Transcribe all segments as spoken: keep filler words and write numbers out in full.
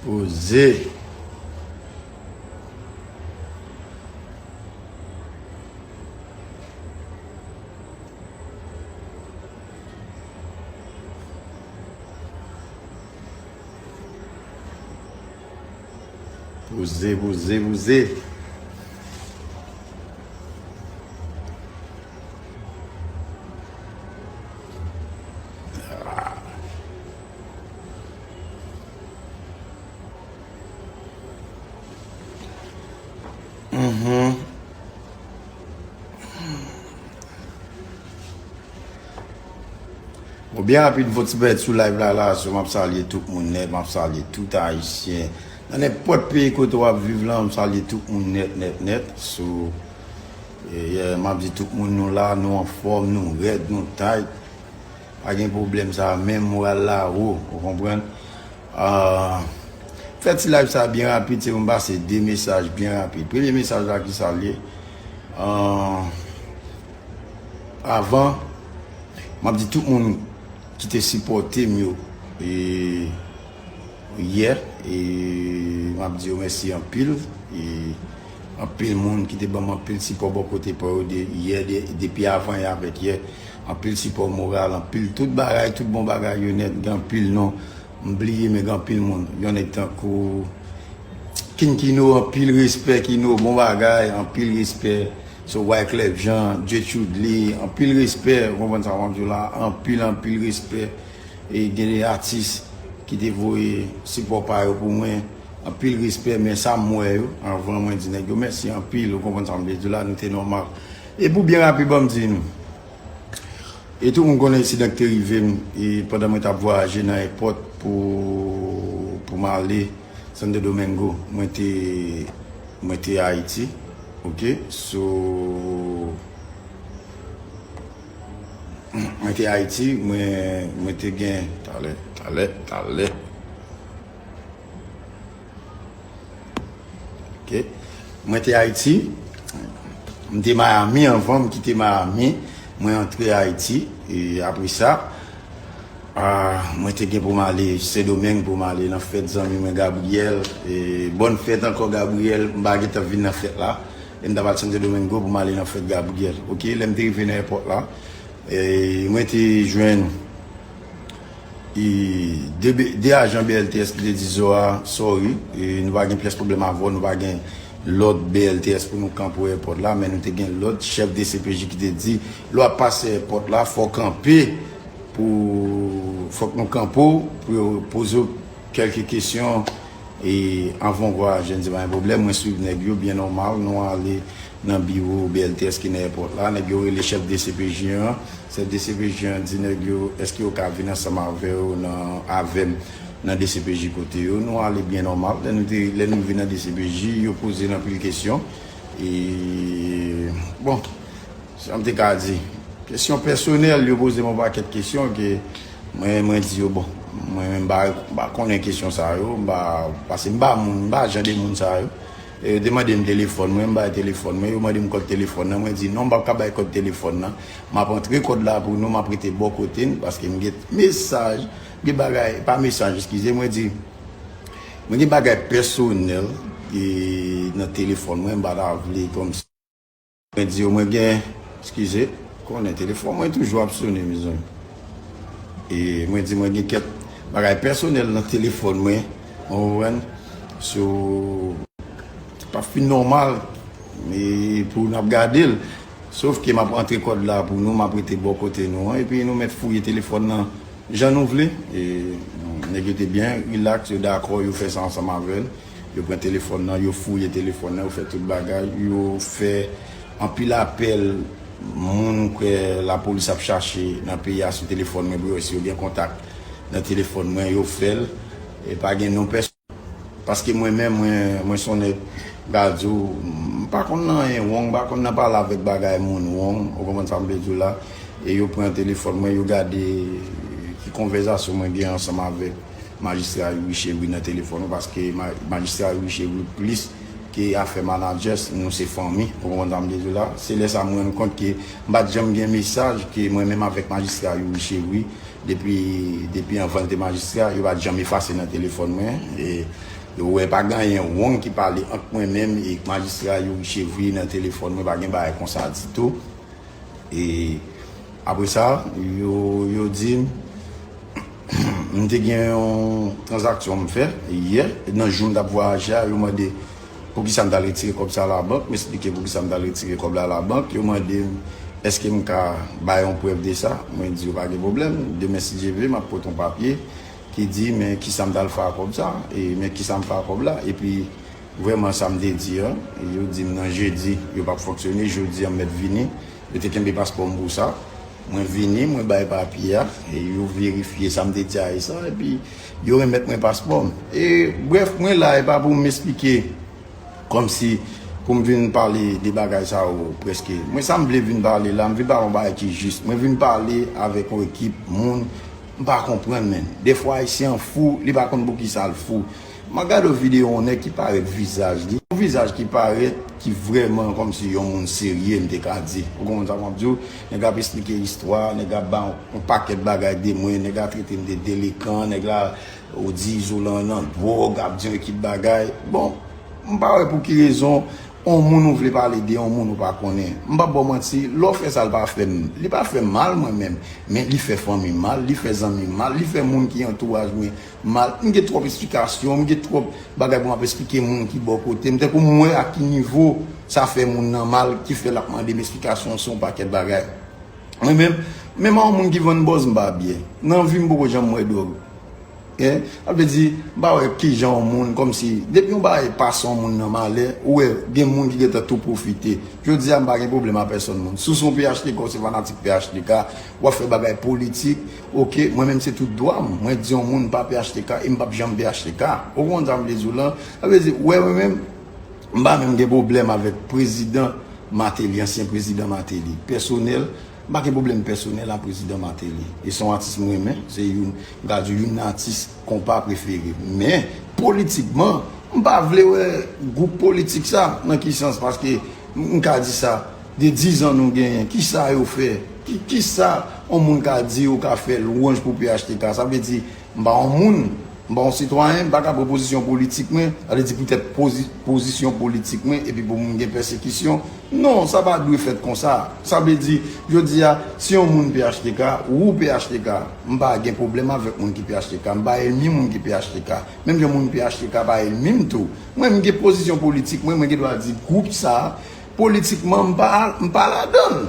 Poze. Poze, poze, poze. Mhm. Bon, byen rapid, m fè yon ti pèt sou live la, la, so, m ap salye tout moun nèt, m ap salye tout Ayisyen. Nan nenpòt peyi kote w ap viv la, m salye tout moun nèt, nèt, nèt. So, e, e, m ap di tout moun nou la, nou anfòm, nou rèd, nou tight. Pa gen pwoblèm sa, menm moral la wo, ou konprann? Ah, fè ti live sa byen rapid, se pou m pase de mesaj byen rapid. Premye mesaj la ki sa l ye? Ah, avan, m ap di tout moun ki te sipòte m yo, e, yè, e, m ap di yo mèsi anpil. E, anpil moun ki te ban m anpil sipò bò kote pa yo de, yè, de, depi avan yè avèk yè. Anpil sipò moral, anpil tout bagay, tout bon bagay yo nèt, gen anpil non. M bliye, men gen anpil moun. Yon nèg tankou King Kino, anpil respè, Kino, bon bagay, anpil respè. So, Wyclef Jean, Dieutrude Lee, anpil respè, ou konprann sa m ap di w la, anpil, anpil respè. E gen de atis ki te voye sipò pa yo pou mwen, anpil respè, men sa m wè yo, avan mwen di nèg yo mèsi anpil, ou konprann sa m vle di w la, nou te nòmal. E pou byen rapid, ban m di nou. E tout moun konnen ensidan ki te rive m, e pandan mwen t ap vwayaje nan èpòt pou, pou m ale Santo Domingo, mwen te, mwen te Ayiti, oke? So, mwen te Ayiti, mwen, mwen te gen, talè, talè, talè. Oke. Mwen te Ayiti. M te Miami anvan, m kite Miami. Mwen antre Ayiti. E apre sa, ah, mwen te gen pou m ale Sendomeng, pou m ale nan fèt zanmi mwen Gabriel. E bòn fèt ankò, Gabriel. M pa gentan vin nan fèt la. E m t ap al Santo Domingo pou m ale nan fèt Gabriel. Oke, lè m te rive nan èpòt la, e mwen te jwenn e de, de ajan B L T S ki te di Zoa, sorry, e nou pa gen pyès pwoblèm avè w, nou pa gen lòt B L T S pou nou kanpe w èpòt la, men nou te gen lòt chèf D C P J ki te di, lè w ap pase èpòt la, fò w kanpe pou, fòk nou kanpe w pou yo poze w kèlke kesyon, e anvan w vwayaje, m di pa gen pwoblèm, mwen swiv nèg yo, byen nòmal, nou ale nan biwo B L T S ki nan èpòt la. Nèg yo rele chèf D C P J an. Chèf D C P J an di nèg yo, èske yo ka vin ansanm avè yo nan, avè m nan D C P J kote yo? Nou ale byen nòmal. Lè nou te, lè nou rive nan D C P J, yo poze n anpil kesyon. E, bon, sa m te ka di. Kesyon pèsonèl, yo poze m yon pakèt kesyon ke mwen, mwen di yo, bon, mwen menm m pa, m pa konnen kesyon sa yo, m pa, paske m pa moun, m pa jan de moun sa yo. E yo te mande m telefòn mwen, m bay telefòn mwen, yo mande m kòd telefòn nan, mwen di non, m p ap ka bay kòd telefòn nan. M ap antre kòd la pou nou, m ap rete bò kote n, paske m gen mesaj, m gen bagay, pa mesaj, eskize, mwen di, mwen gen bagay pèsonèl, e, nan telefòn mwen, m pa ta vle kòmsi Mwen di yo, mwen gen, eskize, konnen telefòn mwen toujou ap sone, mezanmi. E mwen di, mwen gen kèk bagay pèsonèl nan telefòn mwen, ou konprann? So, se pa fin nòmal, e pou n ap gade l. Sof ke m ap antre kòd la pou nou, m ap rete bò kote nou an, epi nou mèt fouye telefòn nan jan nou vle. E nèg yo te byen rilaks, yo dakò, yo fè sa ansanm avè l. Yo pran telefòn nan, yo fouye telefòn nan, yo fè tout bagay, yo fè anpil apèl moun kwè lapolis ap chache nan peyi a sou telefòn mwen pou yo wè si yo gen kontak nan telefòn mwen, yo fè l. E pa gen non pèsonn. Paske mwen menm, mwen, mwen se yon nèg, m ka di w, m pa konn nan anyen wrong, m pa konn nan pale avèk bagay moun wrong, ou konprann sa m vle di w la. E yo pran telefòn mwen, yo gade ki konvèsasyon mwen gen ansanm avèk Majistra Youri Chevry nan telefòn ou, paske ma-, Majistra Youri Chevry plis ke afè manadjè, nou se fanmi, ou konprann sa m vle di w la. Se lè sa m rann kont ke m pa t janm gen mesaj ke mwen menm avèk Majistra Youri Chevry, depi, depi anvan l te majistra, yo pa t janm efase nan telefòn mwen. E Ou wè, pa gen anyen wrong ki pale ant mwen menm e majistra Youri Chevry nan telefòn mwen, pa gen bagay konsa ditou. E apre sa, yo, yo di m, m te gen yon tranzaksyon m fè yè, nan jou m t ap vwayaje a, yo mande poukisa m t al retire kòb sa labank, m esplike poukisa m t al retire kòb la labank, yo mande m èske m ka bay yon prèv de sa, mwen di yo pa gen pwoblèm, demen si Dye vle, m ap pote yon papye ki di, men kisa m t al fè ak kòb sa, e men kisa m fè ak kòb la, epi vrèman sa m te di an, yo di m nan jedi, yo p ap fonksyone, jodi an m mèt vini, yo te kenbe paspò m pou sa, mwen vini, mwen bay papye a, e yo verifye sa m te di a e sa, epi yo remèt mwen paspò m. E brèf, mwen la, e pa pou m esplike kòmsi pou m vin pale de bagay sa yo prèske. Mwen sa m vle vin pale la, m vin pale yon bagay ki jis. Mwen vin pale avèk yon ekip moun m pa konprann menm. Defwa Ayisyen an fou, li pa konn poukisa l fou. M ap gade yon videyo yon nèg ki parèt vizaj li. Yon vizaj ki parèt ki vrèman kòmsi yon moun serye, m te ka di. Ou konprann sa m ap di w? Nèg ap esplike istwa, nèg ap ba yon pakèt bagay de mwen, nèg la trete m de delekan, nèg la ou di Izolan nan dwòg, ap di yon ekip bagay. Bon, m pa wè pou ki rezon yon moun ou vle pale de yon moun ou pa konnen. M p ap ba w manti, lè w fè sa, l pa fè m, li pa fè m mal mwen menm, men li fè fanmi m mal, li fè zanmi m mal, li fè moun ki antouraj mwen mal. M gen twòp esplikasyon, m gen twòp bagay pou m ap esplike moun ki bò kote m. Tankou m wè a ki nivo sa fè moun nan mal, ki fè l ap mande m esplikasyon sou yon pakèt bagay. Mwen menm, menm a yon moun ki vann bòz, m pa byen. Nan vi m poko janm wè dwòg. Hein? Sa vle di, m pa wè kijan yon moun, kòmsi, depi yon bagay pase yon moun nan malè, ou wè, gen moun ki gentan tou pwofite. Jodi a, m pa gen pwoblèm a pèsòn moun. Si w se yon P H T K, ou se fanatik P H T K, w ap fè bagay politik, oke, mwen menm se tout dwa m. Mwen di yon moun pa P H T K e m p ap janm P H T K. Ou konprann sa m vle di w lan? Sa vle di, ou wè mwen menm, m pa menm gen pwoblèm avèk prezidan Martelly, ansyen prezidan Martelly. Pèsonèl, m pa gen pwoblèm pèsonèl a prezidan Martelly. E se yon atis m renmen, se youn, m ka di youn nan atis konpa prefere m. Men, politikman, m pa vle wè gwoup politik sa, nan ki sans, paske m, m ka di sa, de dizan nou genyen, kisa yo fè? Ki, kisa yon moun ka di ou ka fè lwanj pou P H T K? Sa vle di, m pa yon moun, m pa yon sitwayen, m pa ka pran pozisyon politik mwen, sa vle di poutèt pozi-, pozisyon politik mwen, epi pou moun gen pèsekisyon. Non, sa pa dwe fèt konsa. Sa vle di, jodi a, si yon moun P H T K, ou P H T K, m pa gen pwoblèm avèk moun ki P H T K, m pa ènmi moun ki P H T K. Menm jan moun P H T K pa ènmi m tou. Mwen, m gen pozisyon politik mwen, mwen gen dwa di gwoup sa, politikman, m pa, m pa ladan l.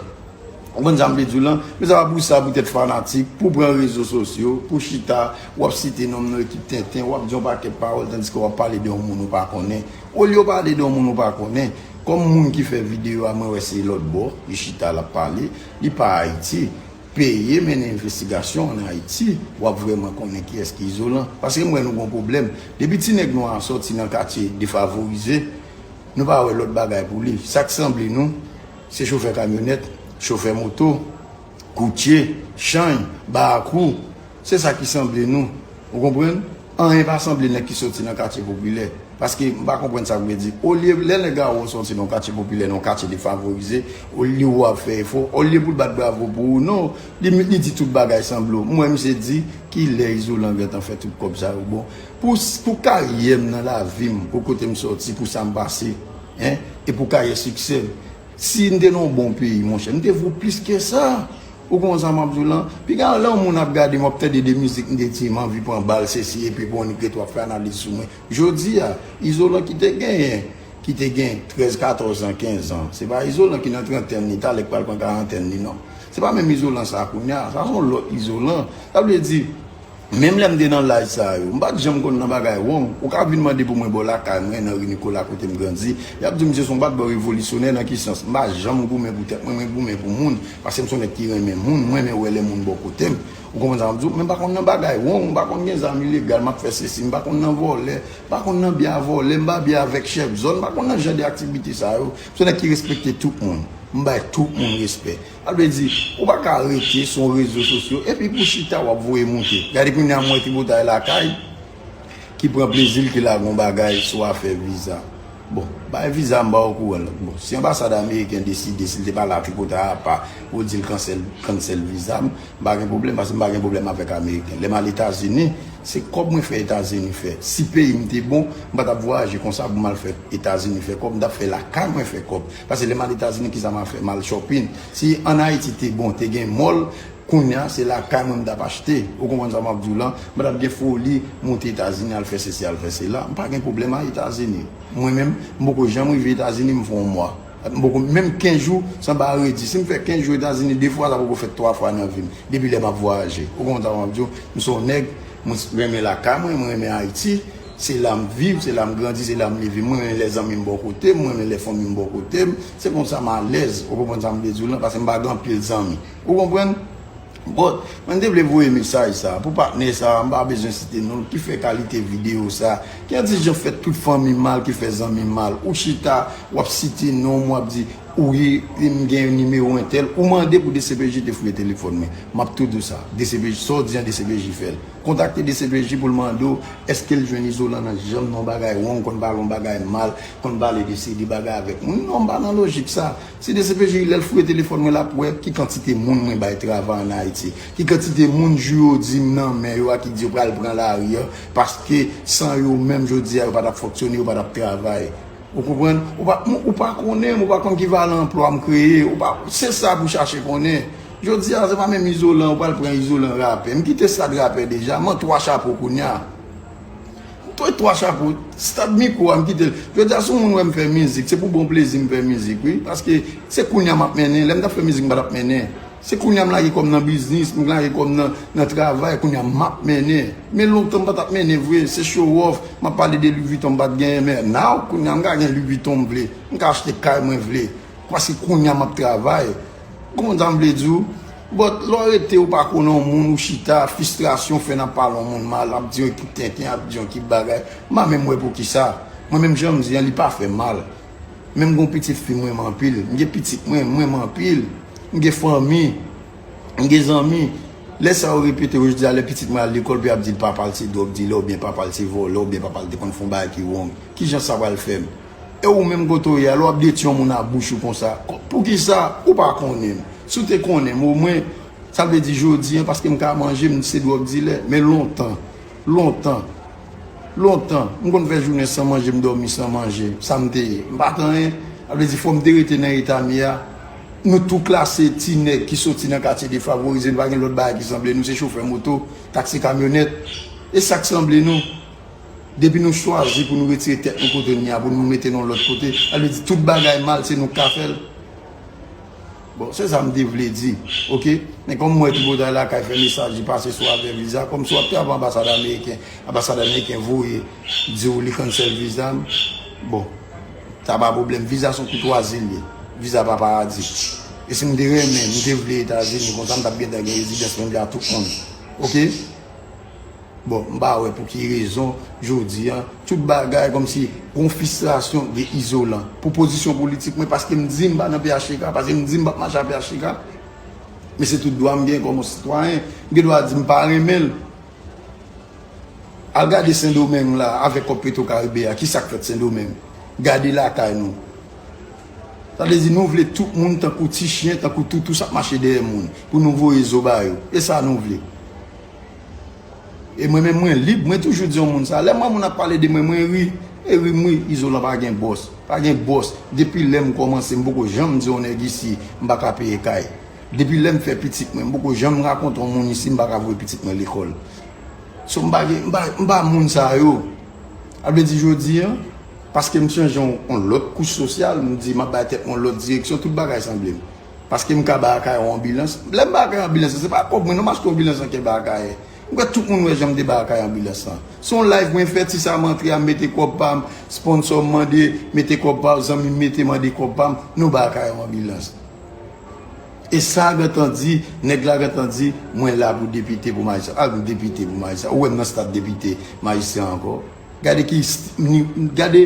Ou konprann sa m vle di w lan? Men sa pa pou sa, poutèt fanatik, pou pran rezo sosyo, pou chita, w ap site non m nan ekip tenten, w ap di yon pakèt pawòl, tandiske w ap pale de yon moun ou pa konnen. Olye w pale de yon moun ou pa konnen, kòm moun ki fè videyo a, mwen wè se lòt bò, li chita, l ap pale, li pa Ayiti. Peye mennen envestigasyon ann Ayiti, w ap vrèman konnen kiyès ki Izolan. Paske m wè nou gon pwoblèm. Depi ti nèg nwa a sòti nan katye defavorize, nou pa wè lòt bagay pou li. Sa k sanble nou, se chofè kamyonèt, chofè moto, koutye, chanj, barakou. Se sa ki sanble nou. Ou konprann? Anyen pa sanble nèg ki soti nan katye popilè. Paske m pa konprann sa w vle di. Olye lè nèg a wè w soti nan yon katye popilè, nan yon katye defavorize, olye w ap fè efò, olye pou l bat bravo pou ou, non, li, li di tout bagay sanble w. M wè misye di, kilè Izolan gentan fè tout kòb sa yo? Bon, pou, pou karyè m nan lavi m, pou kote m sòti, pou sa m pase, en, e pou karyè siksè m. Si m te nan yon bon peyi, monchè, m te vo plis ke sa. Ou konprann sa m ap di w lan? Piga lè yon moun ap gade m, w ap tande de mizik, m te di m anvi pran bal, sesi, epi bon, nèg ret w ap fè analiz sou mwen. Jodi a, Izolan ki te genyen, ki te gen trèz, katòz an, kenz an, se pa Izolan ki nan trantèn li, talè k pral pran karantèn li, non. Se pa menm Izolan sa kounye a, sa se yon lòt Izolan. Sa vle di, menm lè m te nan laj sa yo, m pa t janm konn nan bagay wrong. Ou ka vin mande pou mwen bò lakay mwen, nan ri Nikola kote m grandi. Y ap di m, Jason, w pa t bò revolisyonè nan ki sans? M pa janm goumen pou tèt mwen, mwen goumen pou moun. Paske m se yon nèg ki renmen moun, mwen renmen wè lè moun bò kote m. Ou konprann sa m di w? Men m pa konn nan bagay wrong, m pa konn gen zam ilegal, m ap fè sesi, m pa konn nan vòlè, m pa konn nan byen a vòlè, m pa byen avèk chèf zòn, m pa konn nan jan de aktivite sa yo. M se yon nèg ki respekte tout moun. M bay tout moun respè. Sa vle di, ou pa ka rete sou rezo sosyo epi pou chita w ap voye moute. Gade kounye a m wè tripotay lakay ki pran plezi l ki lage yon bagay sou afè viza. Bon, bay viza m pa okouran l. Bon, si anbasad ameriken deside, si l te pale a tripotay apa, pou di l kansèl, kansèl viza m, m pa gen pwoblèm, paske m pa gen pwoblèm avèk ameriken. Lè m al Etazini, se kòb mwen fè Etazini fè. Si peyi m te bon, m pa t ap vwayaje konsa pou m al fè Etazini fè kòb, m t ap fè lakay mwen fè kòb. Paske lè m al Etazini, kisa m al fè? M al shopping. Si ann Ayiti te bon, te gen mall, kounye a, se lakay mwen m t ap achte. Ou konprann sa m ap di w lan? M pa t ap gen foli monte Etazini al fè sesi, al fè sela. M pa gen pwoblèm ak Etazini. Mwen menm, m poko janm rive Etazini, m fè yon mwa. M poko, menm kenz jou, sa m pa redi. Si m fè kenz jou Etazini de fwa, sa poko fèt twa fwa nan vi m. Depi lè m ap vwayaje. Ou konprann sa m ap di w? M se yon nèg, mwen renmen lakay mwen, mwen renmen Ayiti. Se la m viv, se la m grandi, se la m leve. Mwen renmen lè zanmi m bò kote m, mwen renmen lè fanmi m bò kote m. Se konsa m alèz. Ou konprann sa m vle di w lan? Paske m pa gen anpil zanmi. Ou konprann? But, mwen te vle voye mesaj sa pou patnè sa, m pa bezwen site non l, ki fè kalite videyo sa, ki anti jan fè tout fanmi m mal, ki fè zanmi m mal. Ou chita, w ap site non m, w ap di, wi, m gen nimewo entèl. Ou mande pou D C P J te fouye telefòn mwen. M ap tou di w sa. D C P J, sa w di an, D C P J fè l. Kontakte D C P J pou l mande w, èske l jwenn Izolan nan janm nan yon bagay wrong, konn pale yon bagay mal, konn pale de seri de bagay avèk moun. Non, m pa nan lojik sa. Si D C P J lè l fouye telefòn mwen, l ap wè ki kantite moun mwen bay travay ann Ayiti, ki kantite moun jou yo di m nan men yo a ki di yo pral pran lari a, paske san yo menm jodi a yo pa t ap fonksyone, yo pa t ap travay. Ou konprann? Ou pa, ou pa konnen m, ou pa konn ki valè anplwa m kreye, ou pa, se sa pou chache konnen. Jodi a, se pa menm Izolan, ou pral pran Izolan rapè. M kite stad rapè deja, m an twa chapo kounye a. Toye twa chapo, stad mikwo a, m kite l. Jodi a, si yon moun wè m fè mizik, se pou bon plezi m fè mizik, wi. Paske se kounye a m ap mennen. Lè m t ap fè mizik, m pa t ap mennen. Se kounye a m lage kò m nan biznis, m lage kò m nan, nan travay, kounye a m ap mennen. Men lontan m pa t ap mennen vre, se show off, m ap pale de Louis Vuitton m pa t genyen, men now, kounye a m ka gen Louis Vuitton m vle, m ka achte kay mwen vle. Paske kounye a m ap travay. Konprann sa m vle di w? But lè w rete ou pa konnen yon moun, ou chita, fristrasyon fè n ap pale yon moun mal, ap di yon ekip tenten, ap di yon ekip bagay. M pa menm wè poukisa. Mwen menm jan m di an, li pa fè mal. Men m gon pitit fi m renmen anpil. M gen pitit mwen, m renmen anpil. M gen fanmi. M gen zanmi. Lè sa yo repete yo, jodi a lè pitit mwen al lekòl, pou y ap di l papa l se dwòg dilè, oubyen papa l se vòlè, oubyen papa l te konn fè yon bagay ki wrong. Kijan sa pral fè m? E ou menm kote w ye a, lè w ap detwi yon moun a bouch ou konsa, poukisa ou pa konnen m? Si w te konnen m, omwen, sa vle di jodi an, paske m ka manje, m se dwòg dilè. Men lontan, lontan, lontan, m konn fè jounen san manje, m dòmi san manje. Sa m te ye? M pa t anyen. Sa vle di fò m te rete nan eta m ye a. Nou tou klase ti nèg ki soti nan katye defavorize, nou pa gen lòt bagay ki sanble nou, se chofè moto, taksi kamyonèt. E sa k sanble nou. Depi nou chwazi pou nou retire tèt nou kote n ye a, pou nou mete n yon lòt kote, sa vle di tout bagay mal, se nou k ka fè l. Bon, se sa m te vle di, oke? Men kòm m wè tripotay lakay fè mesaj li pase sou afè viza, kòm si w ap travay anbasad ameriken, anbasad ameriken voye di w li cancel viza m, bon, sa pa pwoblèm. Viza se yon koutwazi l ye. Viza pa paradi. E si m te renmen, m te vle Etazini, konsa m t ap gentan gen rezidans mwen la tout moun. Oke? Bon, m pa wè pou ki rezon, jodi a, tout bagay kòmsi gon fristrasyon de Izolan. Pou pozisyon politik mwen, paske m di m pa nan P H T K, paske m di m p ap mache ak P H T K. Men se tout dwa m gen kòm yon sitwayen. M gen dwa di m pa renmen l. Al gade Sendomeng la, avèk kòb Petro Caribe a, ki sa k fèt Sendomeng? Gade lakay nou. Sa vle di nou vle tout moun tankou ti chen, tankou toutou s ap mache dèyè moun, pou nou voye zo ba yo. E sa nou vle. E mwen menm mwen lib, mwen toujou di yon moun sa. Lè m wè moun ap pale de mwen, mwen ri. E ri m ri, Izolan pa gen bòs. Pa gen bòs. Depi lè m kòmanse, m poko janm di yon nèg isi, m pa ka peye kay. Depi lè m fè pitit mwen, m poko janm rakonte yon moun isi, m pa ka voye pitit mwen lekòl. So, m pa gen, m pa, m pa moun sa yo. Sa vle di jodi a, paske m chanje yon, yon lòt kouch sosyal, m di m ap bay tèt mwen yon lòt direksyon, tout bagay sanble m. Paske m ka bay Akayè yon anbilans. Lè m bay Akayè anbilans, se pa kòb mwen non m achte anbilans nan kè bay Akayè. M kwè tout moun wè jan m te bay Akayè anbilans lan. Se yon live mwen fè, ti sa m antre a, m mete kòb pa m, sponsò m mande, mete kòb pa w, zanmi m mete mande kòb pa m, nou bay Akayè yon anbilans. E sa gentan di, nèg la gentan di, mwen la pou depite, pou majistra. Al pou depite, pou majistra. Ou wè m nan stad depite, majistra ankò. Gade ki, gade,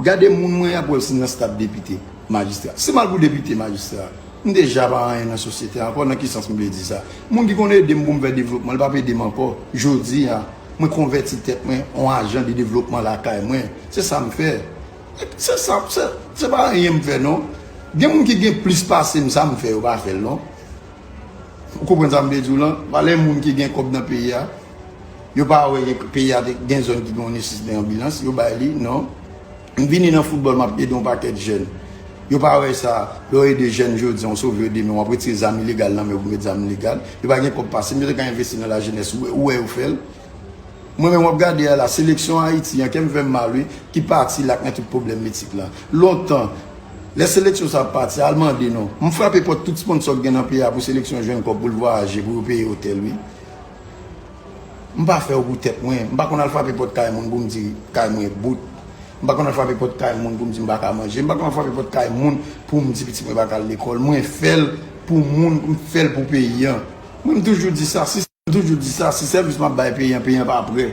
gade moun mwen ap wè si nan stad depite, majistra. Si m al pou depite, majistra, m deja pa anyen nan sosyete a ankò, nan ki sans m vle di sa? Moun ki konn ede m pou m fè devlopman, li p ap ede m ankò. Jodi a, mwen konvèti tèt mwen an ajan de devlopman lakay mwen. Se sa m fè. Se sa, se, se pa anyen m fè non. Gen moun ki gen plis pase m, sa m fè, yo pa fè l non. Ou konprann sa m vle di w lan? Valè moun ki gen kòb nan peyi a, yo pa wè gen, peyi a te gen zòn ki gen yon nesesite anbilans, yo bay li, non. M vini nan foutbòl, m ap ede yon pakèt jèn. Yo pa wè sa, lè w ede jèn jodi a, w sove yo demen, w ap retire zam ilegal nan men yo pou met zam legal. Yo pa gen kòb pase m, yo te ka envesti nan lajenès, ou wè, ou wè yo fè l. Mwen menm w ap gade a la, seleksyon Ayiti an, kè m fè m mal wi, ki pati la k nan tout pwoblèm etik la. Lontan, lè seleksyon sa ap pati, al mande non. M frape pòt tout sponsò k gen nan peyi a pou seleksyon jwenn kòb pou l vwayaje, pou yo peye otèl wi. M pa fè yo pou tèt mwen. M pa konn al frape pòt kay moun pou m di kay mwen bout. M pa konn al frape pòt kay moun pou m di m pa ka manje. M pa konn al frape pòt kay moun pou m di pitit mwen pa ka al lekòl. Mwen fè l pou moun, m fè l pou peyi an. Mwen m toujou di sa, si M toujou di sa, si sèvis m ap bay peyi an, peyi an pa prè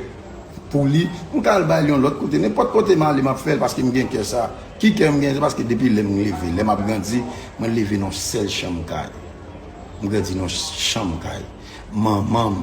pou li, m ka al bay li yon lòt kote. Nenpòt kote m ale, m ap fè l paske m gen kè sa. Ki kè m gen? Se paske depi lè m leve, lè m ap grandi, mwen leve nan yon sèl chanm kay. M grandi nan yon chanm kay. Manman m,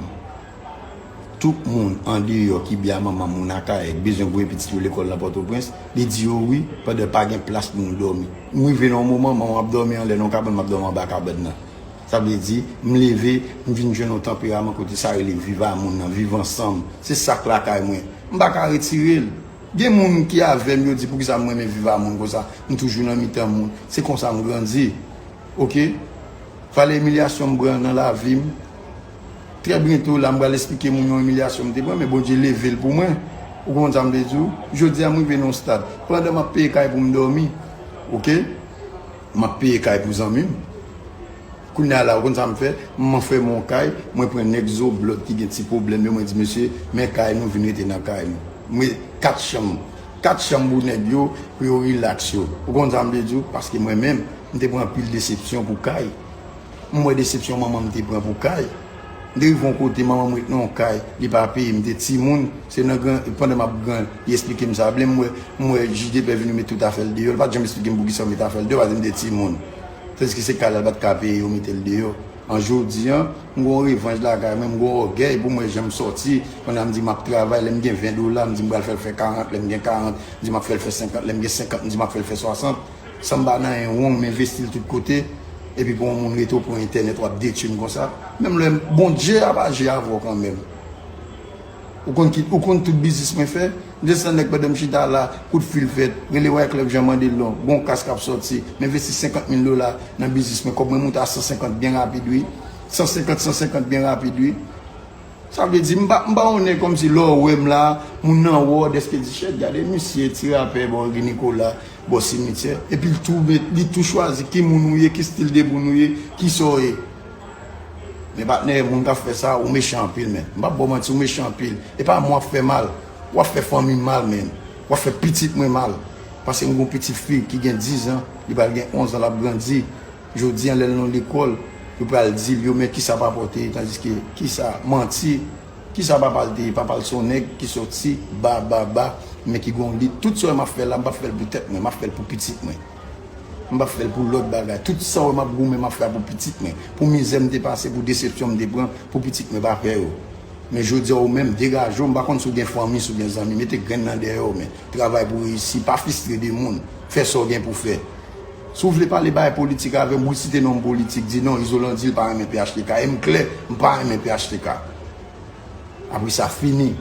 tout moun andeyò ki byen a manman m, moun Akayè, k bezwen voye pitit yo lekòl nan Pòtoprens, li di yo wi, pandan pa gen plas pou nou dòmi. M rive nan yon moman, manman m ap dòmi anlè nan yon kabann, m ap dòmi anba kabann nan. Sa vle di, m leve, m vin jwenn yon tanperaman kote sa rele viv a moun nan, viv ansanm. Se sa k lakay mwen. M pa ka retire l. Gen moun ki avè m, yo di, "Poukisa m renmen viv a moun konsa? M toujou nan mitan moun." Se konsa m grandi. Oke? Valè imilyasyon m pran nan lavi m. Trè byento la, m pral esplike moun yon imilyasyon m te pran, men Bondye leve l pou mwen. Ou konprann sa m vle di w? Jodi a, m rive nan yon stad. Pandan m ap peye kay pou m dòmi. Oke? M ap peye kay pou zanmi m. Kounye a la, ou konn sa m fè? M fèmen yon kay, mwen pran nèg zoblòd ki gen ti pwoblèm yo, mwen di, "Mesye, men kay nou, vin rete nan kay nou." Mwen, kat chanm, kat chanm pou nèg yo, pou yo rilaks yo. Ou konn sa m vle di w? Paske mwen menm, m te pran anpil desepsyon pou kay. M wè desepsyon manman m te pran pou kay. M te rive yon kote, manman m ret nan yon kay, li pa peye, m te timoun. Se nan gran, pandan m ap gran, li esplike m sa. Blen m wè, m wè jij de pè vini met tout afè l deyò. Li pa t janm esplike m poukisa yo met afè l deyò, paske m te timoun. Tandiske se kay la, li pa t ka peye, yo mete l deyò. An jodi an, m gon revanj lakay mwen, m gon ògèy pou m wè jan m sòti. Pandan m di m ap travay, lè m gen ven dola, m di m pral fè l fè karant, lè m gen karant, m di m ap fè l fè senkant, lè m gen senkant, m di m ap fè l fè swasant. San m pa nan yon wong, m envesti l tout kote. Epi pou yon moun rete w pran entènèt, w ap detwi m konsa. Menm lè Bondye ap aji avè w kanmenm. Ou konn ki, ou konn tout biznis mwen fè? M desann nèg pandan m chita la, kout fil fèt, rele Wyclef Jean mande l non, gon kas k ap sòti, m envesti senkant mil dola nan biznis mwen, kòb mwen moute a san senkant byen rapid wi. San senkant, san senkant byen rapid wi. Sa vle di, m pa, m pa onnen kòmsi lè w wè m la, moun nan wè w dèske di, "Shit, gade misye, ti rapè bò Guy Nicolas, bò simityè." Epi l tou met, li tou chwazi ki moun ou ye, ki stil de moun ou ye, ki sa w ye. Men patnè, moun k ap fè sa, ou mechan anpil, men. M p ap ba w manti, ou mechan anpil. E pa mwen w ap fè mal. W ap fè fanmi m mal, men. W ap fè pitit mwen mal. Paske m gon pitit fi ki gen diz an, li pral gen onz an, l ap grandi. Jodi an, lè l nan lekòl, yo pral di l, yo, men kisa papa w te ye, tandiske kisa, manti, kisa papa l te ye, papa l se yon nèg ki sòti ba, ba, ba, men ki gon lit. Tout sa w wè m ap fè la, m p ap fè l pou tèt mwen, m ap fè l pou pitit mwen. M p ap fè l pou lòt bagay. Tout sa w wè m ap goumen, m ap fè a pou pitit mwen. Pou mizè m te pase, pou desepsyon m te pran, pou pitit mwen pa pè yo. Men jodi a, ou menm, degaje w, m pa konn si w gen fanmi, si w gen zanmi, mete grenn nan dèyè w, men. Travay pou reyisi, pa fistre de moun. Fè sa w gen pou fè. Si w vle pale bagay politik avè m, wi, site non m politik, di non, Izolan di l pa renmen P H T K. E m klè, m pa renmen P H T K. Apre sa, fini.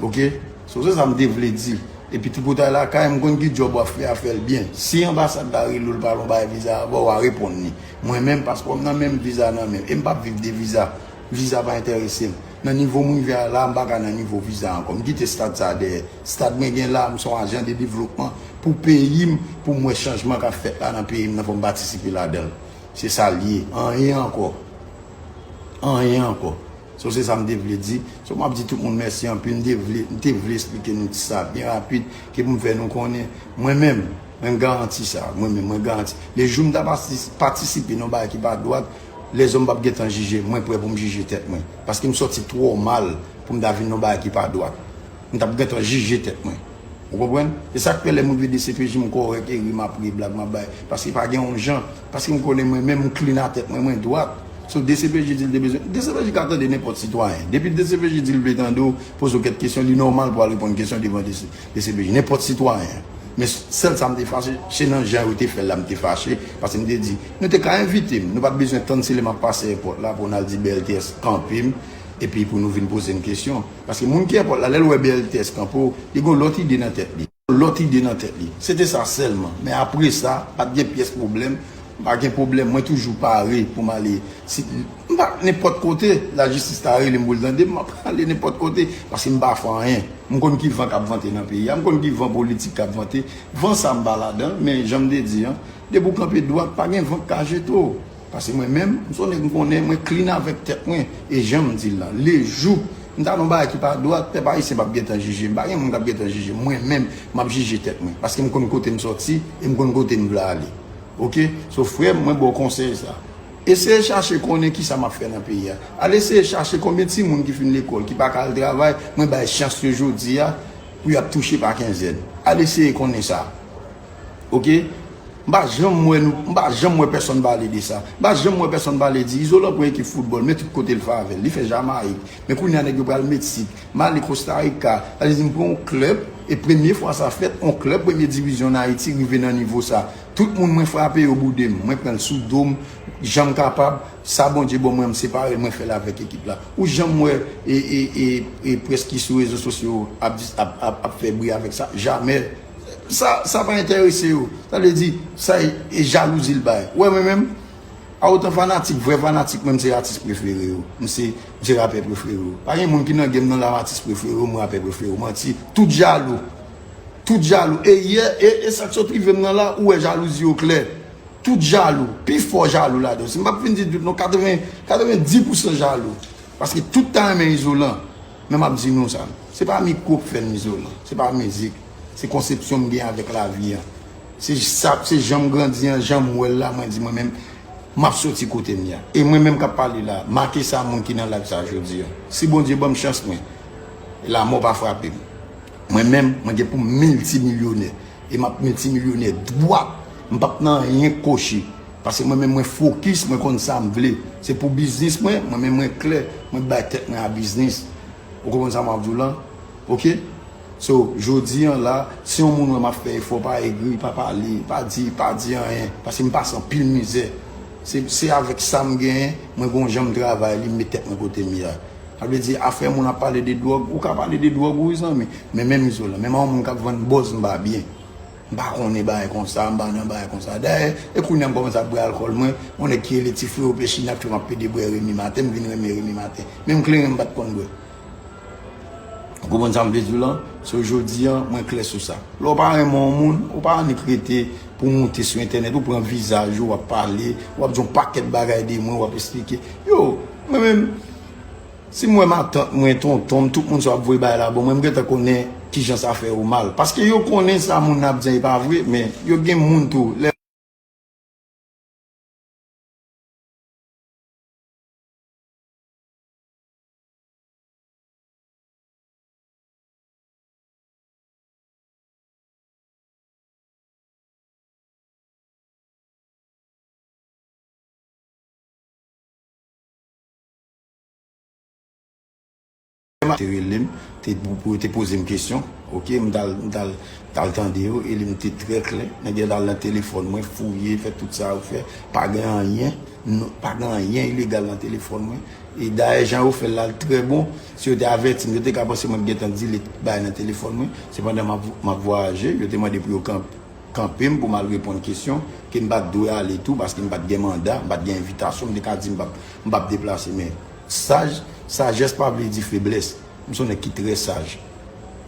Oke? So, se sa m te vle di. Epi tripotay lakay, m konn ki djòb w ap fè a, fè l byen. Si anbasad la rele w, l pale yon bagay viza avè w, w a reponn li. Mwen menm, paspò m nan men m, viza nan men m. E m p ap viv de viza. Viza pa enterese m. Nan nivo m rive a la, m pa ka nan nivo viza ankò. M kite stad sa a dèyè. Stad mwen gen la, m se yon ajan de devlopman pou peyi m, pou m wè chanjman k ap fèt la nan peyi m nan, fò m patisipe ladan l. Se sa l ye. Anyen ankò. Anyen ankò. So, se sa m te vle di. So, m ap di tout moun mèsi anpil. M te vle, m te vle esplike nou ti sa byen rapid, ke pou m fè nou konnen. Mwen menm, mwen garanti sa. Mwen menm, mwen garanti. Lejou m ta pati-, patisipe nan bagay ki pa dwat, lèzòm p ap gentan jije m. Mwen prè pou m jije tèt mwen. Paske m sòti twò mal pou m ta vin nan bagay ki pa dwat. M t ap gentan jije tèt mwen. Ou konprann? E sa k fè lè m rive D C P J, m kòrèk, e ri m ap ri, blag m ap bay. Paske pa gen yon jan. Paske m konnen mwen menm, m clean a tèt mwen, mwen dwat. So, D C P J di l te bezwen. D C P J ka tande nenpòt sitwayen. Depi D C P J di l vle tande w, poze w kèk kesyon, li nòmal pou al reponn kesyon devan D C, D C P J. Nenpòt sitwayen. Men sèl sa m te fache, se nan jan yo te fè l la m te fache, paske m te di, nou te ka envite m, nou pa t bezwen tann se lè m ap pase èpòt la pou n al di B L T S kanpe m, epi pou nou vin poze m kesyon. Paske moun ki èpòt la, lè l wè B L T S kanpe w, li gen yon lòt ide nan tèt li. Lòt ide nan tèt li. Se te sa sèlman. Men apre sa, pa t gen pyès pwoblèm. M pa gen pwoblèm. Mwen toujou pare pou m ale. Si, m pa nenpòt kote, lajistis ta rele m pou l tande m, m ap ale nenpòt kote. Paske m pa fè anyen. M konn ki van k ap vante nan peyi a. M konn ki van politik k ap vante. Van sa m pa ladan l, men jan m te di an, depi w kanpe dwat, pa gen van k ka jete w. Paske mwen menm, m se yon nèg m konnen, mwen clean avèk tèt mwen. E jan m di l lan, lejou m ta nan yon bagay ki pa dwat, pèp ayisyen p ap gentan jije m. Pa gen moun k ap gentan jije m. Mwen menm, m ap jije tèt mwen. Paske m konn kote m sòti e m konn kote m vle ale. Oke? So, frè m, mwen ba w konsèy sa. Eseye chache konnen kisa m ap fè nan peyi a. Al eseye chache konbyen timoun ki fin lekòl, ki pa ka al travay, mwen bay chans yo jodi a pou y ap touche pa kenzèn. Al eseye konnen sa. Oke? M pa janm wè nou, m pa janm wè pèsonn pale de sa. M pa janm wè pèsonn pale di Izolan pran ekip foutbòl, men tout kote l fè avè l. Li fè Jamayik. Men kounye a nèg yo pral Meksik. M ale Costa Rica. Sa vle di m pran yon klèb, e premye fwa sa fèt, yon klèb premye divizyon an Ayiti rive nan nivo sa. Tout moun mwen frape yo boude m. Mwen pran l sou do m. Jan m kapab, sa Bondye ban mwen, m separe l, mwen fè l avèk ekip la. Ou janm wè e, e, e, e près ki sou rezo sosyo ap, dis- ap, ap, ap fè bri avèk sa? Jamè. Sa, sa pa enterese yo. Sa vle di, sa e, e jalouzi l bay. Ou wè mwen menm, a otan fanatik, vrè fanatik mwen, m se atis prefere yo. M se, m se rapè prefere yo. Pa gen moun ki nan game nan la, m atis prefere yo, m rapè prefere yo. Manti. Tout jalou. Tout jalou. E yè, e, e sa k sot rive m nan la, ou wè jalouzi yo klè. Tout jalou. Pi fò jalou ladan yo. Si m p ap fin di tout non, katreven, katreven dis pousan jalou. Paske tout ta renmen Izolan. Men m ap di nou sa. Se pa mikwo k fè m Izolan. Se pa mizik. Se konsepsyon m gen avèk lavi an. Se sa, se jan m grandi an, jan m wè l la, mwen di mwen menm, m ap soti kote m ye a. E mwen menm k ap pale la, make sa moun ki nan live sa jodi a. Si Bondye ban m chans mwen, lamò pa frape m. Mwen menm, mwen gen pou m miltimilyonè. E m ap miltimilyonè dwat. M p ap nan anyen koche. Paske mwen menm, mwen fokis, mwen konn sa m vle. Se pou biznis mwen, mwen menm mwen klè, mwen bay tèt mwen a biznis. Ou konprann sa m ap di w lan? Oke? So, jodi an la, si yon moun wè m ap fè efò, pa egri, pa pale, pa di, pa di anyen. Paske m pase anpil mizè. Se, se avèk sa m genyen, mwen gon jan m travay li, m met tèt mwen kote m ye a. Sa vle di, afè moun ap pale de dwòg, ou ka pale de dwòg ou wi zanmi. Men menm Izolan, menm yon moun k ap vann bòz m pa byen. M pa konnen bagay konsa, m pa nan bagay konsa. Dayè, e kounye a m kòmanse ap bwè alkòl mwen, yon nèg ki rele ti freo Pechina k fè m ap pede bwè Remi Maten, m vin renmen Remi Maten. Menm kleren m pa t konn bwè. Ou konprann sa m vle di w lan? So jodi an, mwen klè sou sa. Lè w pa renmen yon moun, ou pa annik rete pou w moute sou entènèt, ou pran vizaj ou, w ap pale, w ap di yon pakèt bagay de mwen, w ap eksplike. Yo, mwen menm, si m wè matant mwen, tonton m, tout moun sa w ap voye bagay la ban mwen, m gentan konnen kijan sa fè yo mal. Paske yo konnen sa moun nan ap di an e pa vre, men yo gen moun tou. Lè Te rele m, te, pou, pou yo te poze m kesyon, oke, m t al, m t al, t al tande yo, e li m te trè klè. Nèg yo t al nan telefòn mwen, fouye, fè tout sa yo fè, pa gen anyen, non, pa gen anyen ilegal nan telefòn mwen. E dayè, jan yo fè l la, l trè bon. Si yo te avèti m, yo te ka panse mwen t gentan delete bagay nan telefòn mwen. Sepandan, m ap, m ap vwayaje, yo te mande pou yo kanpe kanpe m pou m al reponn kesyon, ke m pa t dwe ale tou, paske m pa t gen manda, m pa t gen envitasyon, m te ka di m p ap, m p ap deplase. Men saj, sajès pa vle di feblès. M se yon nèg ki trè saj.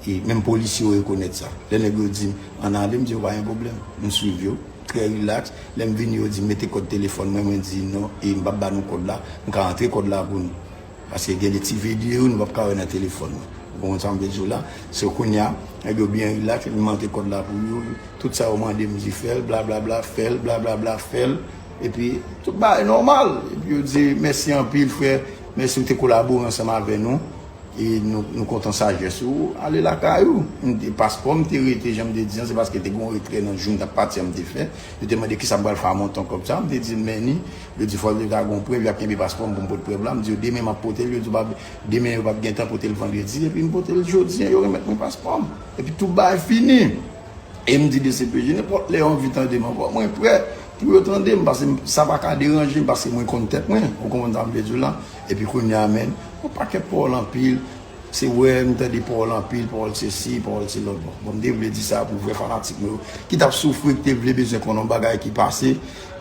E menm polisye yo rekonèt sa. Lè nèg yo di m, "Ann ale," m di yo, "Pa gen pwoblèm." M swiv yo, trè rilaks. Lè m vini, yo di m, "Mete kòd telefòn mwen." Mwen di, "Non, e m p ap ba nou kòd la. M ka antre kòd la pou nou." Paske gen de ti videyo nou p ap ka wè nan telefòn nou. Ou konprann sa m vle di w la? Se kounye a, nèg yo byen rilaks, epi m antre kòd la pou yo. Tout sa yo mande m di fè l, blablabla, fè l, blablabla, fè l. Epi tout bagay nòmal. Epi yo di, "Mèsi anpil, frè. Mèsi ou te kolabore ansanm avè nou. E nou, nou kontan sajès ou. Ale lakay ou." M te, paspò m te rete, jan m te di an, se paske te gen yon retrè nan jou m t ap pati an m te fè. Yo te mande, "Kisa m pral fè a montan kòb sa a?" M te di, "Mèni." Yo di, "Fò yo ta gen yon prèv, y ap kenbe paspò m pou m pote prèv la." M di yo, "Demen m ap pote l." Yo di, "Pa, demen yo p ap gen tan, pote l vandredi." Epi m pote l jodi an, yo remèt mwen paspò m. Epi tout bagay fini. E m di D C P J, nenpòt lè yo anvi tande m ankò, mwen prè pou yo tande m, paske m- sa pa ka deranje m, paske mwen konn tèt mwen, ou konprann sa m vle di w la? Epi kounye a, menm, yon pakèt pawòl anpil, se wè m tande pawòl anpil, pawòl sesi, pawòl se lòt. Bon, bon, m te vle di sa pou vrè fanatik mwen yo, ki t ap soufri, ki te vle bezwen konnen yon bagay ki pase,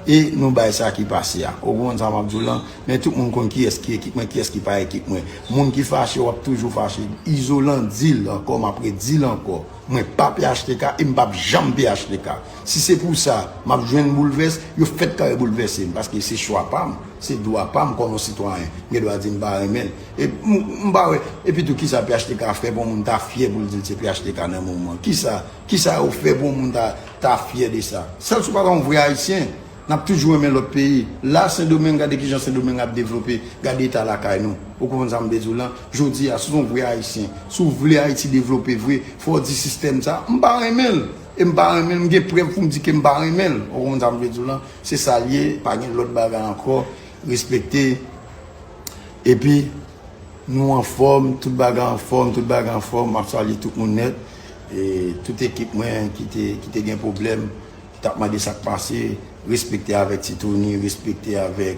e nou bay sa ki pase a. Ou konprann sa m ap di w lan? Men tout moun konn kiyès ki ekip mwen, kiyès ki pa ekip mwen. Moun ki fache, w ap toujou fache. Izolan di l ankò, m ap redi l ankò. Mwen pa P H T K e m p ap janm P H T K. Si se pou sa, m ap jwenn boulvès, yo fèt kare boulvèse m, paske se chwa pa m, se dwa pa m kòm yon sitwayen. M gen dwa di m pa renmen l. E m, m pa wè, epi tou, kisa P H T K fè pou yon moun ta fyè pou l di l se P H T K nan moman? Kisa, kisa yo fè pou yon moun ta, ta fyè de sa? Sèl si w pa ta yon vrè Ayisyen. N ap toujou renmen lòt peyi. La, Sendomeng, gade kijan Sendomeng ap devlope, gade eta lakay nou. Ou konprann sa m vle di w lan? Jodi a, si w se yon vrè Ayisyen, si w vle Ayiti devlope vre, fò w di sistèm sa, m pa renmen l. E m pa renmen l, m gen prèv pou m di ke m pa renmen l. Ou konprann sa m vle di w lan? Se sa l ye, pa gen lòt bagay ankò. Respekte. Epi, nou anfòm, tout bagay anfòm, tout bagay anfòm. M ap salye tout moun nèt. E tout ekip mwen ki te, ki te gen pwoblèm, ki t ap mande sa k pase, respekte avèk Ti Tony, respekte avèk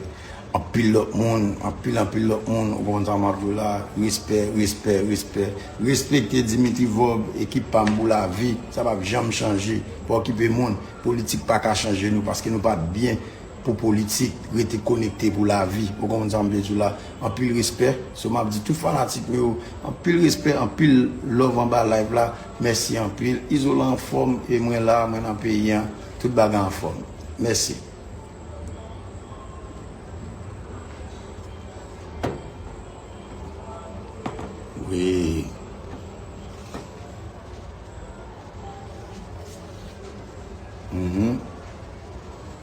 anpil lòt moun, anpil, anpil lòt moun, ou konprann sa m ap di w la, respè, respè, respè. Respekte Dimitri Vorbe, ekip pa m pou lavi, sa p ap janm chanje. Pa okipe moun, politik pa ka chanje nou, paske nou pa t byen pou politik, rete konekte pou lavi. Ou konprann sa m vle di w la? Anpil respè. So, m ap di tout fanatik mwen yo, anpil respè, anpil love anba live la. Mèsi anpil. Izolan anfòm e mwen la, mwen nan peyi an. Tout bagay anfòm. Mèsi. Wi. Mhm.